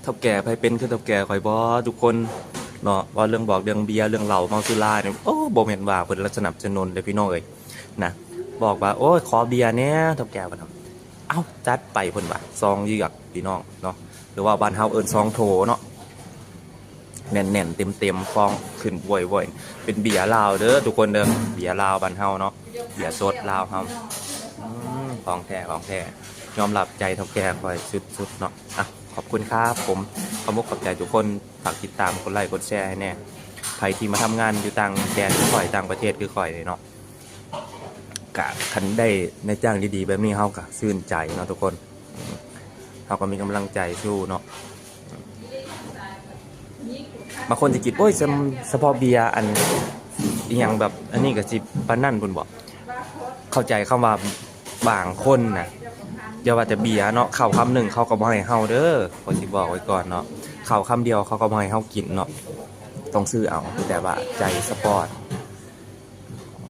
ເຖົ້າແກ່ໃຜເປັນຄືເຖົ້າແກ່ຂ້ອຍບໍ່ທຸກຄົນເນາະ? ເວົ້າເລື່ອງບອກເລື່ອງເບຍ ເລື່ອງເຫຼົ້າເມົາສຸລານີ້ ໂອ້ ບໍ່ແມ່ນວ່າເພິ່ນລະສະໜັບສະໜູນເດ້ພີ່ນ້ອງເອີຍນະ. ບອກວ່າ ໂອ້ຍ ຂໍເບຍແດ່ເຖົ້າແກ່ ເພິ່ນວ່າ ເອົ້າ ຈັດໄປ ເພິ່ນວ່າ ຊອງເຍືອກພີ່ນ້ອງເນາະ ຫຼືວ່າບ້ານເຮົາເອີ້ນຊອງໂຖເນາະ. ແໜ້ນໆ ເຕັມໆ ຟອງຂຶ້ນໂວຍໆ ເປັນເບຍລາວເດີທຸກຄົນເດີ ເບຍລາວບ້ານເຮົາເນາະ ເບຍສົດລາວເຮົາ. ອືມ ຂອງແທ້ ຂອງແທ້ ຍອມຮັບໃຈເຖົ້າແກ່ຂ້ອຍສຸດໆເນາະ. ອ່ະ ຂອບຄຸນຄັບຜົມ ຂອບອົກຂອບໃຈທຸກຄົນ ຝາກຕິດຕາມ ກົດໄລກົດແຊໃຫ້ແດ່. ໃຜທີ່ມາທຳງານຢູ່ຕ່າງແດນຄືຂ້ອຍ ຕ່າງປະເທດຄືຂ້ອຍນີ້ເນາະ ກະຄັນໄດ້ນາຍຈ້າງດີໆແບບນີ້ ເຮົາກະຊື່ນໃຈເນາະທຸກຄົນ. ເຮົາກໍມີກຳລັງໃຈສູ້ເນາະ. ບາງຄົນຊິຄິດ ໂອ້ຍ ສະ ສະເພາະເບຍອັນອີ່ຫຍັງແບບອັນນີ້ກໍຊິປານນັ້ນພຸ້ນບໍ? ເຂົ້າໃຈຄຳວ່າບາງຄົນນະ ຢ່າວ່າແຕ່ເບຍເນາະ ເຂົ້າຄຳໜຶ່ງເຂົາກໍບໍ່ໃຫ້ເຮົາເດີ ຂ້ອຍຊິບອກໄວ້ກ່ອນເນາະ. ເຂົ້າຄຳດຽວເຂົາກໍບໍ່ໃຫ້ເຮົາກິນເນາະ ຕ້ອງຊື້ເອົາ ແຕ່ວ່າໃຈສະປອດ